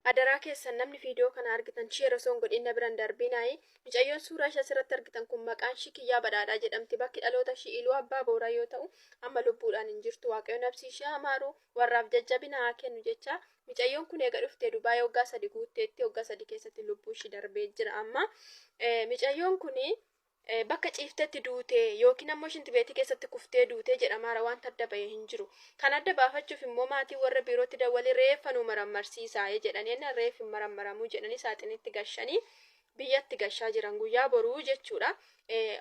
Adaraa keessan namni viidiyoo kana argitan share osoo hin godhin na bira hin darbinaayi. Micayyoon suuraa ishee asirratti argitan kun maqaan ishii Kiyyaa Badhaadhaa jedhamti. Bakki dhaloota ishii Iluu Abbaa Booraa yoo ta'u, amma lubbuudhaan hin jirtu. Waaqayyo nafsii ishee haa maaru, warraaf jajjabina haa kennu jecha. Micayyoon kun eega dhuftee Dubaay waggaa 3 guutteetti, waggaa 3 keessatti lubbuu ishii darbee jira amma. Micayyoon kun bakka ciiftetti duute yookiin ammoo shintibeetii keessatti kuftee duute jedhamaara wanta adda bahe hin jiru. Kan adda baafachuuf immoo maatiin warra biirootti dawwalii reeffa nuu marammarsiisaa jedhanii enna reeffi hin marammaramuu jedhanii saaxinitti gashanii biyyatti gashaa jiran guyyaa boruu jechuudha.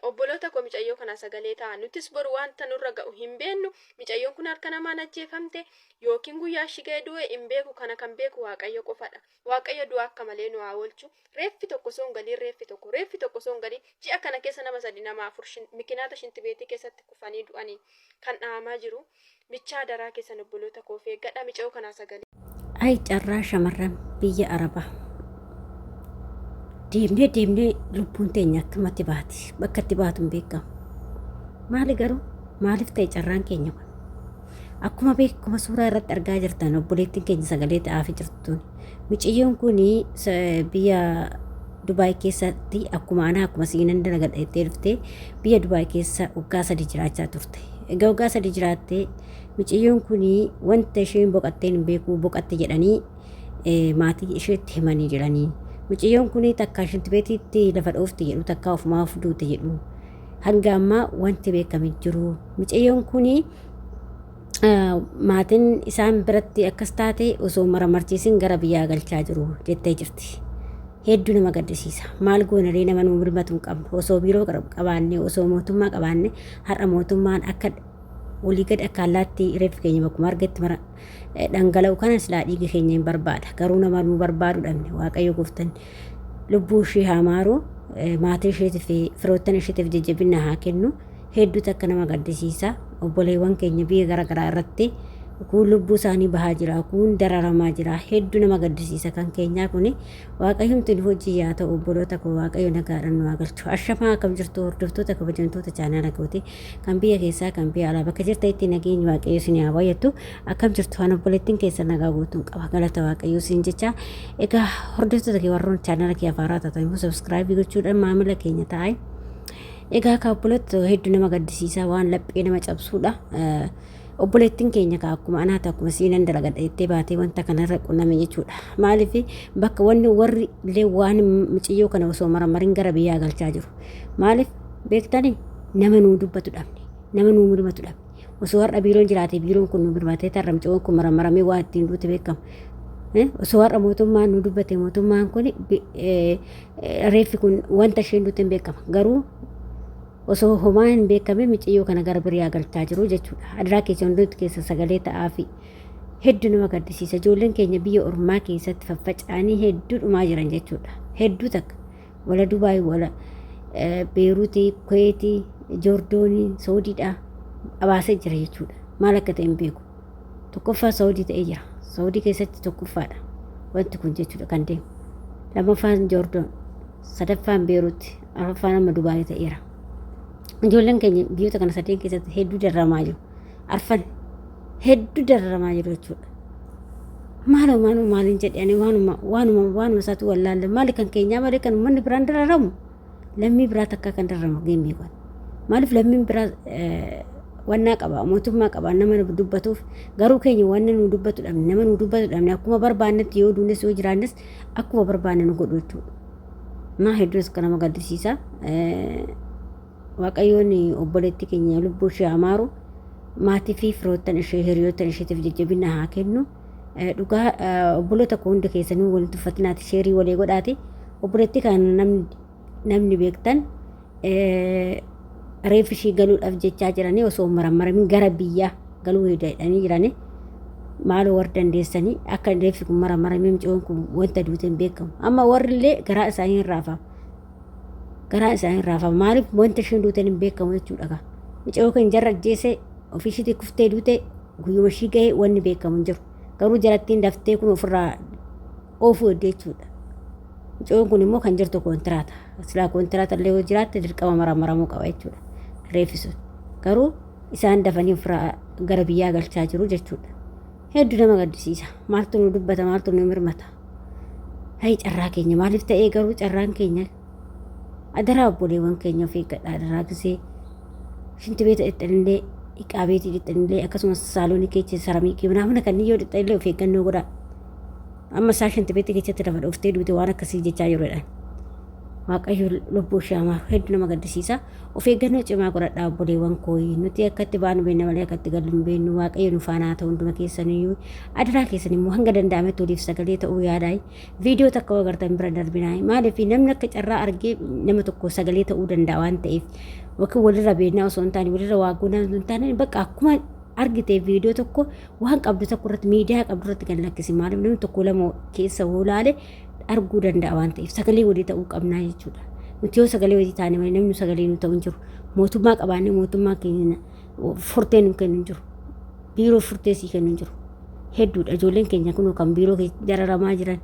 Obboloota koo micayyoo kanaa sagalee ta'a. Nutis boru wanta nurra ga'u hin beennu. Micayyoon kun harka namaan ajjeefamte yookiin guyyaa ishii ga'e du'e hin beeku kana kan beeku Waaqayyo qofadha. Waaqayyo du'a akka malee nu haa oolchu. Reeffi tokko osoo hin galiin reeffi tokko reeffi tokko osoo hin galiin ji'a kana keessa nama sadi nama afur mikinaata shintibeetii keessatti kufanii du'anii kan dhahamaa jiru. Michaa daraa keessan obboloota koo of eeggadha micayoo kanaa sagalee. Ay carraa shamarran biyya Arabaa. Deemnee deemnee lubbuun teenya akkamatti baati. Bakka itti baatu hin beekamu. Maali garuu maaliif ta'e carraan keenya kun? Akkuma beekuma suuraa irratti argaa jirtan obboleettiin keenya sagalee ta'aafi jirtuun. Miciyyoon kun biyya Dubaay keessatti akkuma anaa akkuma siinan dalagadha jettee dhuftee biyya Dubaay keessa waggaa sadi jiraachaa turte. Egaa waggaa sadi jiraattee miciyyoon kun wanta isheen boqatteen hin beeku boqatte jedhanii maatii isheetti himanii jiranii. Miciyyoon kun takkaa shintibeetiitti lafa dhoofte jedhu takkaa ofumaaf duute jedhu. Hanga ammaa wanti beekame hin jiru. Micayyoon kun maatiin isaan biratti akkas taate osoo maramarchiisin gara biyyaa galchaa jiru jettee jirti. Hedduu nama gaddisiisa. Maal goonaree nama nuu birmatu hin qabnu. Osoo biiroo qabaanne osoo mootummaa qabaanne har'a mootummaan akka walii gad akka allaatti reeffi keenya bakkuma argetti mara dhangala'u kana silaa dhiiga keenya hin barbaada. Garuu nama nu barbaadu dhabne. Waaqayyo gooftan lubbuu ishee haa maaru. Maatii isheetiif fi firoottan isheetiif jajjabina haa kennu. Hedduu takka nama gaddisiisa. Obboleewwan keenya biyya gara garaa irratti kuun lubbuu isaanii bahaa jira, kuun dararamaa jira. Hedduu nama gaddisiisa kan keenyaa kuni. Waaqayyumti nu hojii yaa ta'u obboloota koo Waaqayyo nagaadhaan nu haa galchu. Ashamaa akkam jirtu hordoftoota kabajamtoota chaanaala kooti kan biyya keessaa kan biyya alaa bakka jirtanitti nageenyi Waaqayyo isin haa baay'attu. Akkam jirtu waan obboleettiin keessa nagaa guutuun qaba galata Waaqayyo isin jecha. Egaa hordoftoota kee warroon chaanaala kee afaaraa taatan immoo sabskraayibii gochuudhaan maamila keenya ta'aa. Egaa kaa obboleetto hedduu nama gaddisiisaa waan laphee nama cabsuudha. Obboleettiin keenya kaa akkuma anaati akkuma siinan dalagadha jettee baatee wanta kanarra qunname jechuudha. Maaliif bakka wanni warri illee waan miciyyoo kana osoo maramarin gara biyyaa galchaa jiru. Maaliif beektani nama nuu dubbatu dhabne nama nuu mirmatu dhabne. Osoo har'a biiroon jiraate biiroon kun nu birmatee tarra mucayyoon kun maramaramee waa ittiin duute beekama. Osoo har'a mootummaan nu dubbate mootummaan kun reeffi kun wanta isheen duute hin beekama. Garuu osoo homaa hin beekame mucayyoo kana gara biriyaa galchaa jiru jechuudha. Adaraa keessa hundumti keessa sagalee ta'aafi hedduu nama gaddisiisa. Ijoolleen keenya biyya ormaa keessatti faffaca'anii hedduu dhumaa jiran jechuudha. Hedduu takka. Wala Dubaay, wala Beeruutii, Kuweetii, Joordoonii, Saawudiidhaa abaasee jira jechuudha. Maal akka ta'e hin beeku. Tokkoffaa Saawudii ta'ee jira. Saawudii keessatti tokkoffaadha. Wanti kun jechuudha kan deemu. Lammaffaan Joordoon, sadaffaan Beeruuti, arfaffaan amma Dubaay ta'eera. Ijoolleen keenya biyyoota kana sadeen keessatti hedduu dararamaa jiru. Arfan hedduu dararamaa jiru jechuudha. Maaloo maaloo maaliin jedhe ani waanuma waanuma waanuma isaatu wallaalle maali kan keenyaa malee kan uummanni biraan dararamu lammii biraa takkaa kan dararamu hin beekan. Maaliif lammiin biraa wannaa qaba mootummaa qaba nama nu dubbatuuf garuu keenya wanna nu dubbatu dhabne nama nu dubbatu dhabne akkuma barbaannetti yoo duunes yoo jiraannes akkuma barbaanne nu godhu jechuudha. Naa hedduus kan nama gaddisiisa. Waaqayyoon obboleettii keenya lubbuu ishee haa maaru. Maatii fi firoottan ishee hiriyoottan isheetiif jajjabina haa kennu. Dhugaa obboloota koo hunda keessanuu waliin tuffatinaati sheerii walii godhaati. Obboleettii kana namni namni beektan reeffi ishii galuudhaaf jechaa jiranii osoo maramaramin gara biyyaa galuu jedhanii jiranii maaloo warri dandeessanii akka reeffi kun maramaramee mucoon kun wanta duute hin beekamu. Amma warri illee garaa isaanii hin raafama. Garaa isaanii hin raafama. Maaliif wanta isheen duuteen hin beekamu jechuudha gaa. Mucayoo kan jarra ajjeese ofii ishiitii kuftee duute guyyuma ishii ga'e wanni beekamu hin jiru. Garuu jarattiin daftee kun ofirraa oofuu hedde jechuudha. Mucayoon kun immoo kan jirtu koontiraata. Silaa koontiraata illee yoo jiraatte dirqama maramaramuu qaba jechuudha. Reeffi sun. Garuu isaan dafanii ofirraa gara biyyaa galchaa jiru jechuudha. Hedduu nama gaddisiisa. Maaltu nu dubbata maaltu nu mirmata. Hayi carraa keenya maaliif ta'ee garuu carraan keenya adaraa obboleewwan keenya of eeggadha adaraa gisee shinti beeta dhixxanillee iqaa beetii dhixxanillee akkasumas saaloonii keessa saramiikii manaamina kanneen yoo dhixxanillee of eeggannoo godhaa. Amma isaa shinti beetii keessatti lafa dhooftee duute waan akkasii jechaa jiruudhaan. Waaqayyo lubbuu ishee hamaa hedduu nama gaddisiisa. Of eeggannoo cimaa godhadhaa obboleewwan koo. Nuti akka itti baanu beekna malee akka itti gallu hin beeknu. Waaqayyo nu faana haa ta'u hunduma keessaniyyuu. Adaraa keessan immoo hanga danda'ametti waliif sagalee ta'uu yaadaa. Viidiyoo takka yoo agartan bira darbinaa. Maaliif namni akka carraa argee nama tokko sagalee ta'uu danda'a waan ta'eef. Yookiin walirra beeknaa osoo hin taane walirra waa goonaa osoo hin taane bakka akkuma argite viidiyoo tokko waan qabdu tokko irratti miidiyaa qabdu irratti kan lakkisi. Maaliif namni tokko lama keessa yoo laale arguu danda'a waan ta'eef sagalee walii ta'uu qabnaa jechuudha. Nuti yoo sagalee walii taane malee namni sagalee nu ta'u hin jiru. Mootummaa qabaannee mootummaa keenya furtee nu kennu hin jiru. Biiroo furtee sii kennu hin jiru. Hedduudha ijoolleen keenya kunoo kan biiroo keessa dararamaa jiran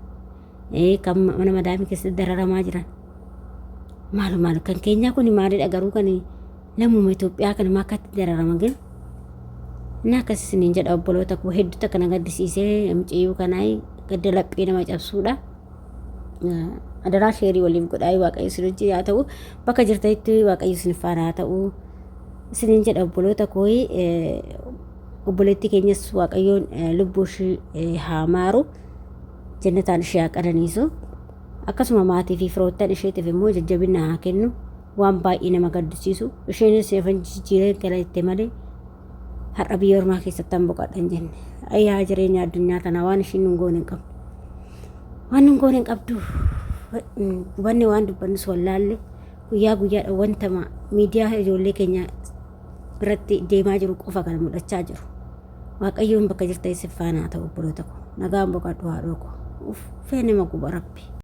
kan mana madaamii keessatti dararamaa jiran. Maalu maalu kan keenyaa kun maalidha garuu kan lammuma Itoophiyaa kan akkatti dararaman gin. Inni akkas isiniin jedha obboloota koo hedduu takka na gaddisiisee mucayyoo kanaa gadda laphee nama cabsuudha. Adaraa sheerii waliif godhaa waaqayyo isin wajjin haa ta'u bakka jirtanitti waaqayyo isin faana haa ta'u isiniin jedha obboloota koo obboleettii keenyas waaqayyoon lubbuu ishii haa maaru jannataan ishee haa qananiisu akkasuma maatii fi firoottan isheetiif immoo jajjabina haa kennu waan baay'ee nama gaddisiisu isheenis afan jijjiiree gala jette malee har'a biyya ormaa keessatti an boqadha hin jenne. Ayyaa jireenya addunyaa tanaa waan ishiin nun goone hin qabdu. Waan nun goone hin qabdu. Hubanne waan dubbannus wallaalle guyyaa guyyaadha wanta miidiyaa ijoollee keenya biratti deemaa jiru qofa kan mul'achaa jiru. Waaqayyoon bakka jirtan isin faana haa ta'u obboloota koo. Nagaan boqadhu haadhoo koo. Uffee nama guba rabbi.